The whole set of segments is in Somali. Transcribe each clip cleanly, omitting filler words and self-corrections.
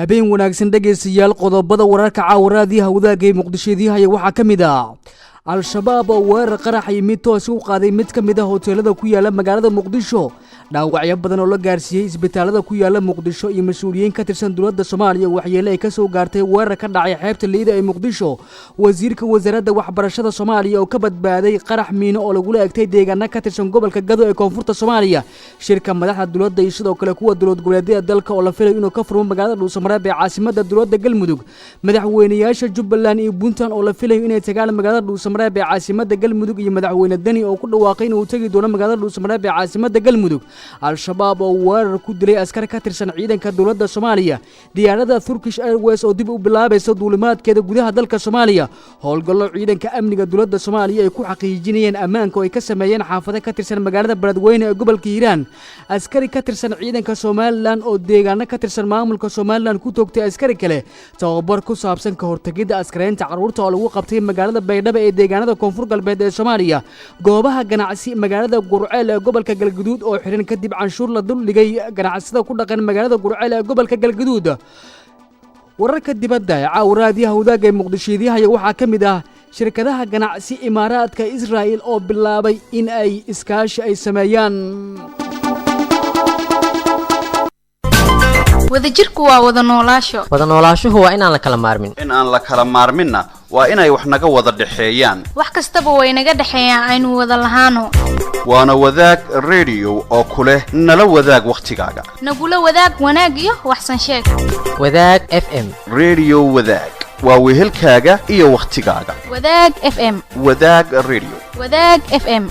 Habeen wanaagsan dhegaystayaal. Qodobada wararka caawaraadii hawadaagay Muqdishoedii waxaa ka mid ah Al-Shabaab oo weerar qarax iyo mid toos u qaaday mid ka mid ah hoteelada ku yaala magaalada Muqdisho, dhaawacyo badan oo la gaarsiiyey isbitaalada ku yaala Muqdisho iyo mas-uuliyiin ka tirsan dowladda Soomaaliya waxyeele ay ka soo gaartay weerar ka dhacay xeebta Liida ee Muqdisho, wasiirka wasaaradda waxbarashada Soomaaliya oo ka badbaaday qarax miino oo lagula egtay deegaano ka tirsan gobolka Gado ee koonfurta Soomaaliya, shirka madaxda dowladda iyo sidoo kale kuwa dowlad goboleedyada dalka oo la filayo inuu ka furmo magaalada Dhuusamareeb ee caasimadda dowladda Galmudug, madaxweynayaasha Jubbaland iyo Puntland oo la filayo inay tagaan magaalada Dhuusamareeb ee caasimadda Galmudug, iyo madaxweyne Deni oo ku dhawaaqay inuu tegi doono magaalada Dhuusamareeb ee caasimadda Galmudug, Al-Shabaab oo weerar ku dilay askar ka tirsan ciidanka dowladda Soomaaliya, diyaaradda Turkish Airways oo dib u bilaabaysa duulimaadkeeda gudaha dalka Soomaaliya, howlgallo ciidanka amniga dowladda Soomaaliya ay ku xaqiijinayeen ammaanka oo ay ka sameeyeen xaafado ka tirsan magaalada Beledweyne ee gobolka Hiiraan, askari ka tirsan ciidanka Somalilan oo deegaano ka tirsan maamulka Somalilan ku toogtay askari kale, tababar ku saabsan ka hortegidda askareynta carruurta oo lagu qabtay magaalada Baydhabo ee deegaanada Koonfur Galbeed ee Soomaaliya, goobaha ganacsi magaalada Gurceel ee gobolka Galguduud oo xiran kadib canshuur la duldhigay ganacsada ku dhaqan magaalada Gurceel ee gobolka Galguduud. Wararka dibadda ee caawaraadiyaha wadaaga ee Muqdishoedyahaya waxaa ka mid ah shirkadaha ganacsi Imaaraadka Israa'il oo bilaabay in ay iskaashi ay sameeyaan. Wadajirku waa wada noolaasho. Wada noolaashuhu waa inaan la kala maarmin. In aan la kala maarminna waa inay wax naga wada dhexeeyaan. Wax kastaba way naga dhexeeyaan, aynu wada lahaano. Waana Wadaag Rediyo oo ku leh nala wadaag wakhtigaaga, nagula wadaag wanaag iyo waxsan sheeg. Wadaag FM. Rediyo Wadaag waa wehelkaaga iyo wakhtigaaga. Wadaag FM. Wadaag Rediyo. Wadaag FM.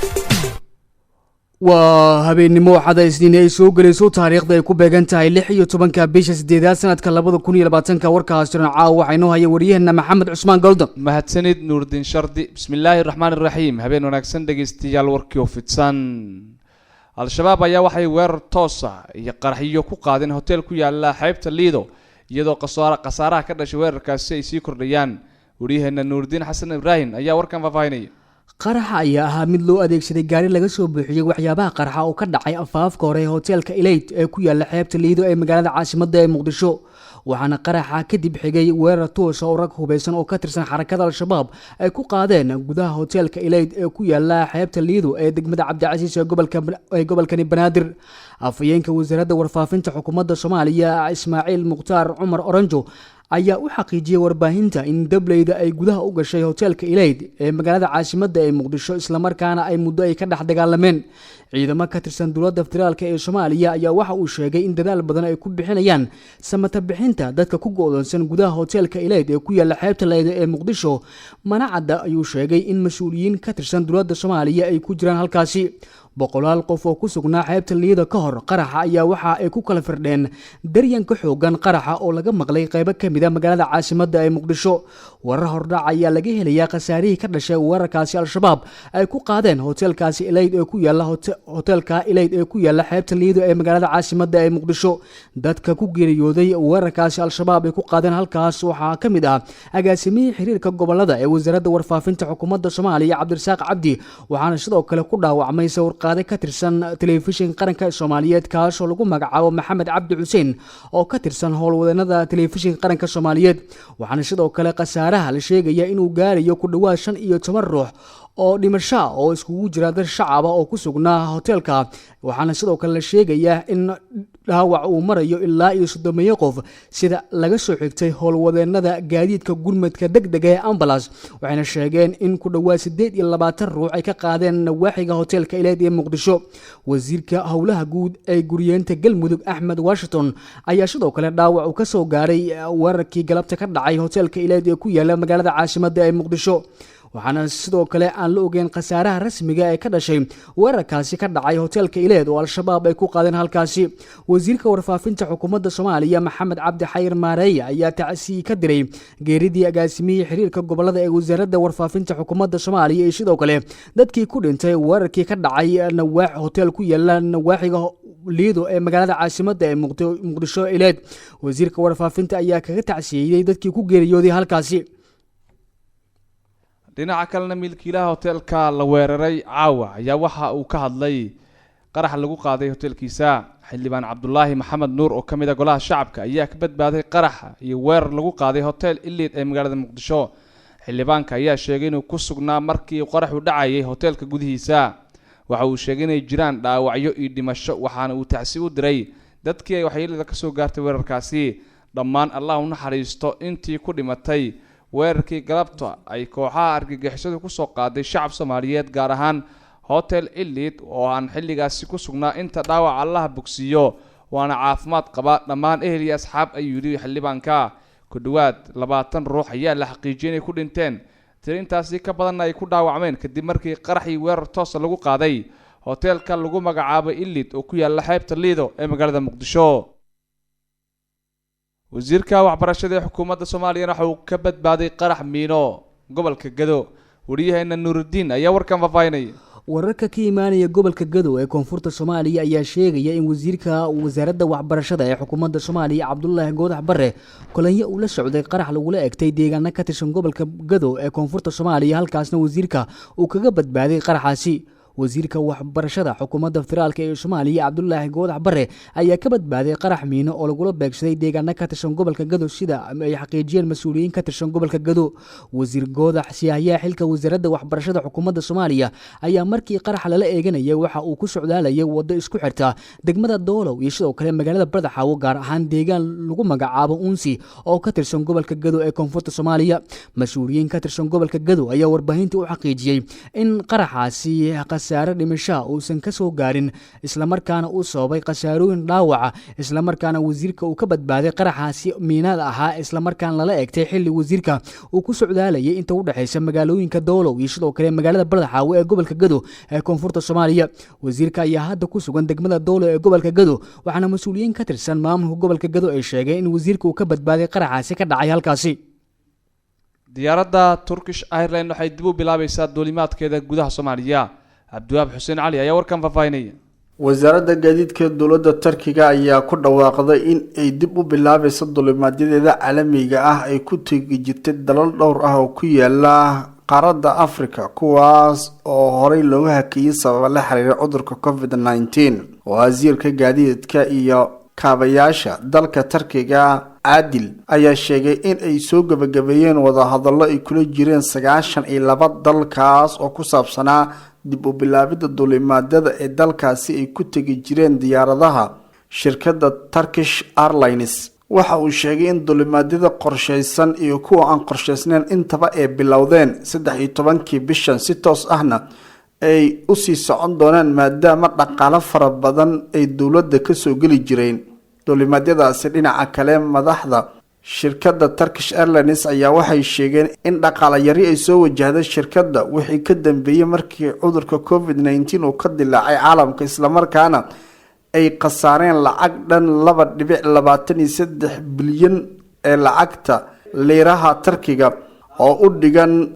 Waa habeennimo Axada Isniin ay soo gelayso, taariikhda ay ku beegan tahay 16-ka bisha sideedaad sanadka 2020-ka. Warkaas jiran caawa waxaa inoo haya waryaheena Maxamed Cusmaan Goldon. Mahadsanid Nuurdiin Shardi. Bismillaahi raxmaan iraxiim. Habeen wanaagsan dhegaystayaal. Warkii oo fidsan. Al-Shabaab ayaa waxay weerar toosa iyo qaraxyo ku qaadeen hotel ku yaala xeebta Liido, iyadoo khasaaraha ka dhashay weerarkaasi ay sii kordhayaan. Waryaheena Nuurdiin Xasan Ibraahim ayaa warkan faahfaahinaya. Qaraxa ayaa ahaa mid loo adeegsaday gaari laga soo buuxiyey waxyaabaha qarxa oo ka dhacay afaafka hore ee hoteelka Eleyt ee ku yaala xeebta Liido ee magaalada caasimadda ee Muqdisho, waxaana qaraxa kadib xigay weerar toosa oo rag hubeysan oo ka tirsan xarakada Al-Shabaab ay ku qaadeen gudaha hoteelka Eleyt ee ku yaala xeebta Liido ee degmada Cabdicasiis ee gobolkani Banaadir. Afhayeenka wasaaradda warfaafinta xukuumadda Soomaaliya Ismaaciil Mukhtaar Cumar Oranjo ayaa u xaqiijiyey warbaahinta in dableyda ay gudaha u gashay hoteelka Ilayd ee magaalada caasimadda ee Muqdisho, islamarkaana ay muddo ay ka dhex dagaalameen ciidamo ka tirsan dowladda federaalk ee Soomaaliya. Ayaa waxa uu sheegay in dadaal badan ay ku bixinayaan samata bixinta dadka ku go'doonsan gudaha hoteelka Ilayd ee ku yaala xeebta Leyda ee Muqdisho. Manacadda ayuu sheegay in mas-uuliyiin ka tirsan dowladda Soomaaliya ay ku jiraan halkaasi. Boqolaal qof oo ku sugnaa xeebta Liida ka hor qaraxa ayaa waxa ay ku kala firdheen daryanka xoogan qaraxa oo laga maqlay qaybo ka mid a magaalada caasimadda ee Muqdisho. Warar hordhac ayaa laga helayaa khasaarihii ka dhashay weerarkaasi Al-Shabaab ay ku qaadeen hoteelkaasi Ilayd ee ku yaala hoteelka Ilayd ee ku yaala xeebta Liido ee magaalada caasimadda ee Muqdisho. Dadka ku geeriyooday weerarkaasi Al-Shabaab ay ku qaadeen halkaas waxaa ka mid ah agaasimihii xiriirka gobolada ee wasaaradda warfaafinta xukuumadda Soomaaliya Cabdirasaaq Cabdi, waxaana sidoo kale ku dhaawacmay sawirqaade ka tirsan telefishinka qaranka Soomaaliyeed kaasoo lagu magacaabo Maxamed Cabdi Xuseen oo ka tirsan howlwadeenada telefishinka qaranka Soomaaliyeed, waxaana sidoo kale khasaaraha la sheegaya inuu gaarayo ku dhowaad 15 ruux oo dhimasho oo iskugu jira dad shacaba oo ku sugnaa hoteelka, waxaana sidoo kale la sheegayaa in dhaawac uu marayo ilaa iyo 30 qof, sida laga soo xigtay howlwadeenada gaadiidka gurmadka degdega ee ambulance, waxayna sheegeen in ku dhowaad 28 ruux ay ka qaadeen nawaaxiga hoteelka Ileed ee Muqdisho. Wasiirka howlaha guud ee guriyeenta Galmudug Axmed Washington ayaa sidoo kale dhaawac uu kasoo gaaray weerarkii galabta ka dhacay hoteelka Ileed ee ku yaala magaalada caasimadda ee Muqdisho, waxaana sidoo kale aan la ogeyn khasaaraha rasmiga ee ka dhashay weerarkaasi ka dhacay hoteelka Ileed oo Al-Shabaab ay ku qaadeen halkaasi. Wasiirka warfaafinta xukuumadda Soomaaliya Maxamed Cabdi Xayir Maareeye ayaa tacsi ka diray geeridii agaasimihii xiriirka gobolada ee wasaaradda warfaafinta xukuumadda Soomaaliya iyo sidoo kale dadkii ku dhintay weerarkii ka dhacay nawaax hotel ku yaala nawaaxiga Liido ee magaalada caasimadda ee Muqdisho Ileed. Wasiirka warfaafinta ayaa kaga tacsiyeeyey dadkii ku geeriyooday halkaasi. Dhinaca kalena, milkiilaha hoteelka la weeraray caawa ayaa waxa uu ka hadlay qarax lagu qaaday hoteelkiisa. Xildhibaan Cabdulaahi Maxamed Nuur oo ka mid ah golaha shacabka ayaa ka badbaaday qaraxa iyo weerar lagu qaaday hotel Iliid ee magaalada Muqdisho. Xildhibaanka ayaa sheegay inuu ku sugnaa markii qaraxu dhacayay hoteelka gudihiisa. Waxa uu sheegay inay jiraan dhaawacyo iyo dhimasho, waxaana uu tacsi u diray dadkii ay waxyeelada kasoo gaartay weerarkaasi. Dhammaan Allah u naxariisto intii ku dhimatay weerarkii galabta ay kooxaha argagixisadu kusoo qaaday shacab Soomaaliyeed, gaar ahaan hotel Iliid oo aan xilligaasi ku sugnaa. Inta dhaawac Allaha bogsiiyo, waana caafimaad qaba dhammaan ehel iyo asxaab, ayuu yidhi xildhibaanka. Ku dhowaad 20 ruux ayaa la xaqiijiyay inay ku dhinteen, tiri intaasi ka badanna ay ku dhaawacmeen kadib markii qaraxii weerar toosa lagu qaaday hoteelka lagu magacaabo Ilid oo ku yaala xeebta Liido ee magaalada Muqdisho. Wasiirka waxbarashada ee xukuumadda Soomaaliyana waxa uu ka badbaaday qarax miino gobolka Gado. Wariyaheena Nuurudiin ayaa warkan faahfaahinaya. Wararka ka imaanaya gobolka Gadow ee koonfurta Soomaaliya ayaa sheegaya in wasiirka wasaaradda waxbarashada ee xukuumadda Soomaaliya, Cabdulaahi Goodax Bare, kolonyo uu la socday qarax lagula egtay deegaano ka tirsan gobolka Gadow ee koonfurta Soomaaliya, halkaasna wasiirka uu kaga badbaaday qaraxaasi. Wasiirka waxbarashada xukuumadda federaalka ee Soomaaliya, Cabdulaahi Goodax Bare, ayaa ka badbaaday qarax miino oo lagula beegsaday deegaano ka tirsan gobolka Gado, sida ay xaqiijiyeen mas-uuliyiin ka tirsan gobolka Gado. Wasiir Goodax, siyaahayaha xilka wasaaradda waxbarashada xukuumadda Soomaaliya, ayaa markii qaraxa lala eeganayay waxa uu ku socdaalayay waddo isku xirta degmada Doolow iyo sidoo kale magaalada Badaxaawo, gaar ahaan deegaan lagu magacaabo Unsi oo ka tirsan gobolka Gado ee koonfurta Soomaaliya. Mas-uuliyiin ka tirsan gobolka Gado ayaa warbaahinta u xaqiijiyey in qaraxaasi khasaare dhimashaha uusan ka soo gaarin, islamarkaana uu sababay khasaarooyin dhaawaca, islamarkaana wasiirka uu ka badbaaday qaraxaasi miinada ahaa, islamarkaana lala egtay xilli wasiirka uu ku socdaalayay inta u dhexaysa magaalooyinka Doolow iyo sidoo kale magaalada Badaxaawo ee gobolka Gado ee koonfurta Soomaaliya. Wasiirka ayaa hadda ku sugan degmada Doolow ee gobolka Gado, waxaana mas-uuliyiin ka tirsan maamulka gobolka Gado ay sheegeen in wasiirka uu ka badbaaday qaraxaasi ka dhacay halkaasi. Diyaaradda Turkish Airline waxay dib u bilaabaysaa duulimaadkeeda gudaha Soomaaliya. Cabdiwaab Xuseen Cali ayaa warkan faahfaahinaya. Wasaaradda gaadiidka dowladda Tarkiga ayaa ku dhawaaqday in ay dib u bilaabayso duulimaadyadeeda caalamiga ah ay ku tegi jirtay dalal dhowr ah oo ku yaala qaaradda Africa, kuwaas oo horey looga hakiyay sababa la xiriira cudurka COVID-19. Wasiirka gaadiidka iyo kaabayaasha dalka Tarkiga, Caadil, ayaa sheegay in ay soo gabagabeeyeen wadahadallo ay kula jireen 92 dalkaas oo ku saabsanaa dib u bilaabidda duulimaadada ee dalkaasi ay ku tegi jireen diyaaradaha shirkadda Turkish Airlines. Waxa uu sheegay in duulimaadyada qorshaysan iyo kuwa aan qorshaysnayn intaba ay bilowdeen 13-kii bishan, si toos ahna ay usii socon doonaan, maadaama dhaqaalo fara badan ay dowladda kasoo geli jireen duulimaadyadaasi. Dhinaca kale, madaxda shirkadda Turkish Airlines ayaa waxay sheegeen in dhaqaala yari ay soo wajahday shirkadda wixii ka dambeeyey markii cudurka COVID-19 uu ka dilaacay caalamka, islamarkaana ay khasaareen lacag dhan 2.23 bilyan ee lacagta liiraha Tarkiga, oo u dhigan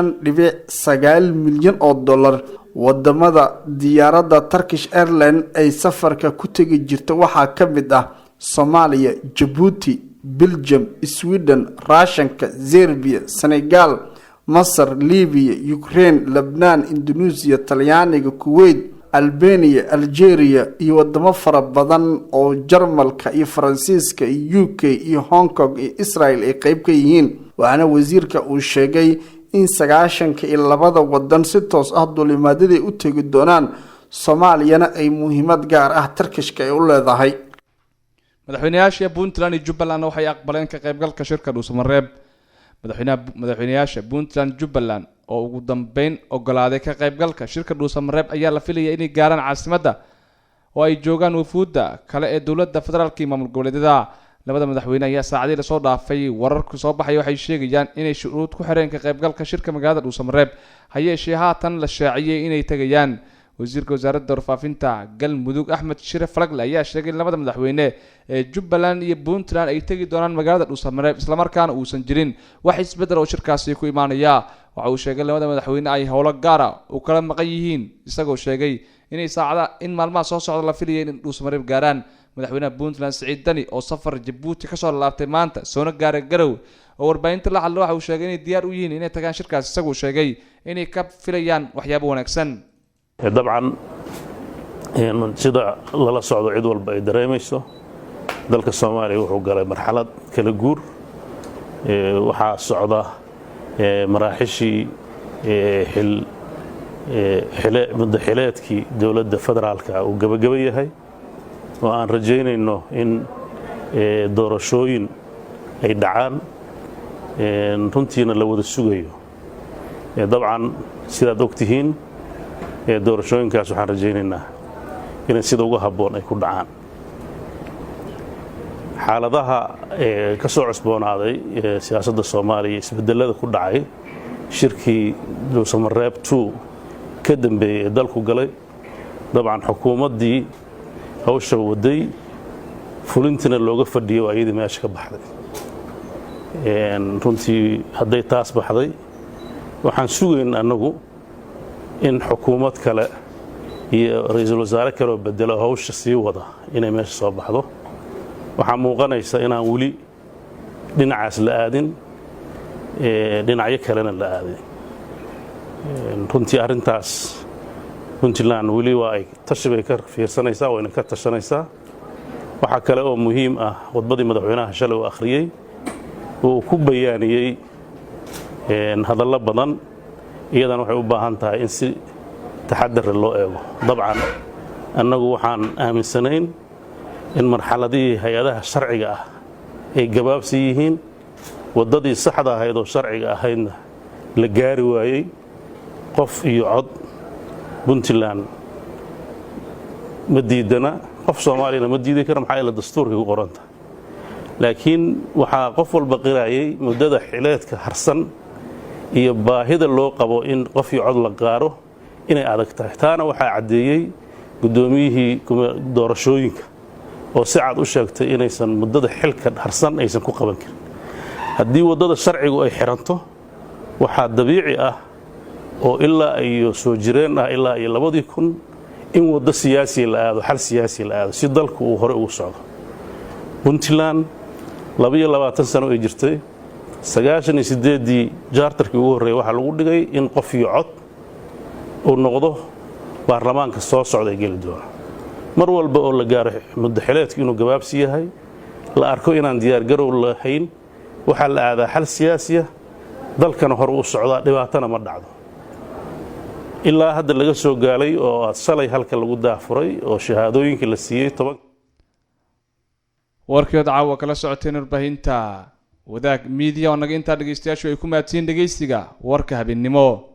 315.9 milyan oo dollar. Wadamada diyaaradda Turkish Airline ay safarka ku tegi jirta waxaa ka mid ah Soomaaliya, Jabuuti, Belgium, Sweden, Ruushanka, Zerbiya, Senegal, Masar, Libiya, Ukraine, Lebnaan, Indonesia, Talyaaniga, Kuwait, Albania, Algeria iyo wadamo fara badan oo Jarmalka iyo Faransiiska iyo UK iyo Hong Kong iyo Israel ay qeyb ka yihiin. Waxaana wasiirka uu sheegay in 92-da wadan si toos ah duulimaadaday u tegi doonaan, Soomaaliyana ay muhiimad gaar ah Turkishka ay u leedahay. Madaxweynayaasha Puntland iyo Jubbaland waxay aqbaleen ka qaybgalka shirka Dhuusamareeb. Madaxweynayaasha Puntland, Jubbaland oo ugu dambeyn ogolaaday ka qaybgalka shirka Dhuusamareeb ayaa la filaya inay gaaraan caasimadda oo ay joogaan wafuudda kale ee dowladda federaalka iyo maamul goboleedyada. Labada madaxweyne ayaa saacadii lasoo dhaafay wararku soo baxay waxay sheegayaan inay shuruud ku xireen ka qaybgalka shirka magaalada Dhuusamareeb, ha yeeshee haatan la shaaciyey inay tegayaan. Wasiirka wasaaradda warfaafinta Galmudug, Axmed Shire Falagle, ayaa sheegay in labada madaxweyne ee Jubbaland iyo Puntland ay tegi doonaan magaalada Dhuusamareeb, islamarkaana uusan jirin wax isbeddel oo shirkaasi ku imaanaya. Waxa uu sheegay labada madaxweyne ay howlo gaara u kala maqan yihiin, isagoo sheegay inay saacada in maalmaha soo socda la filaya in Dhuusamareeb gaaraan. Madaxweynaha Puntland, Siciid Dani, oo safar Jabuuti kasoo laabtay maanta soona gaaray Garow, oo warbaahinta la hadla, waxa uu sheegay inay diyaar u yihiin inay tagaan shirkaas, isagoo sheegay inay ka filayaan waxyaabo wanaagsan. Dabcan, Sida lala socdo, cid walba ay dareemayso, dalka Soomaaliya wuxuu galay marxalad kala guur. Waxaa socda maraaxishii muddo xileedkii dowladda federaalka uu gebageba yahay, oo aan rajaynayno in doorashooyin ay dhacaan, runtiina la wada sugayo. Dabcan, sidaad og tihiin, doorashooyinkaas waxaan rajaynaynaa inay sida uga habboon ay ku dhacaan. Xaaladaha ka soo cusboonaaday siyaasadda Soomaaliya, isbedelada ku dhacay shirkii Dhuusamareeb 2 ka dambeeyey ee dalku galay, dabcan xukuumaddii hawsha waday, fulintiina looga fadhiyay, waa iyadii meesha ka baxday. Runtii, hadday taas baxday, waxaan sugayn annagu in xukuumad kale iyo ra-iisul wasaare kaleoo bedelo hawsha sii wada inay meesha soo baxdo. Waxaa muuqanaysa inaan weli dhinacaas la aadin, dhinacyo kalena la aadin. Runtii arrintaas Puntland weli waa ay tashi bay ka fiirsanaysaa, wayna ka tashanaysaa. Waxaa kale oo muhiim ah khudbadii madaxweynaha shalay uu akhriyey oo uu ku bayaaniyey hadallo badan. Iyadana waxay u baahan tahay in si taxadare loo eego. Dabcan, annagu waxaan aaminsanayn in marxaladihii hay-adaha sharciga ah ay gabaabsi yihiin, waddadii saxda ahayd oo sharciga ahaydna la gaari waayey. Qof iyo cod Puntland ma diidana, qof Soomaaliyana ma diidi kara, maxaa yeele dastuurkay ku qoranta. Laakiin waxaa qof walba qiraayay muddada xileedka harsan iyo baahida loo qabo in qof iyo cod la gaaro inay adag tahay. Taana waxaa caddeeyey guddoomiyihii doorashooyinka oo si cad u sheegtay inaysan muddada xilka harsan aysan ku qaban karin. Haddii waddada sharcigu ay xiranto, waxaa dabiici ah oo ilaa iyo soo jireen ah ilaa iyo 2000 in waddo siyaasiya la aado, xal siyaasiya la aado, si dalku uu hore ugu socdo. Puntland 22 sano ay jirtay. 98-dii jaartarkii ugu horreeyay waxaa lagu dhigay in qof iyo cod uu noqdo baarlamaanka soo socda ee geli doona. Mar walba oo la gaaro muddo xileedku inuu gabaabsi yahay, la arko inaan diyaargarow lahayn, waxaa la aadaa xal siyaasiya, dalkana hore u socdaa, dhibaatana ma dhacdo. Ilaa hadda laga soo gaalay oo aad shalay halka lagu daafuray oo shahaadooyinkii la siiyey 10. Warkii ood caawa kala socoteen warbaahinta Wadaag Media oo naga intaa. Dhegeystayaashu ay ku mahadsiin dhegeysiga warka habeennimo.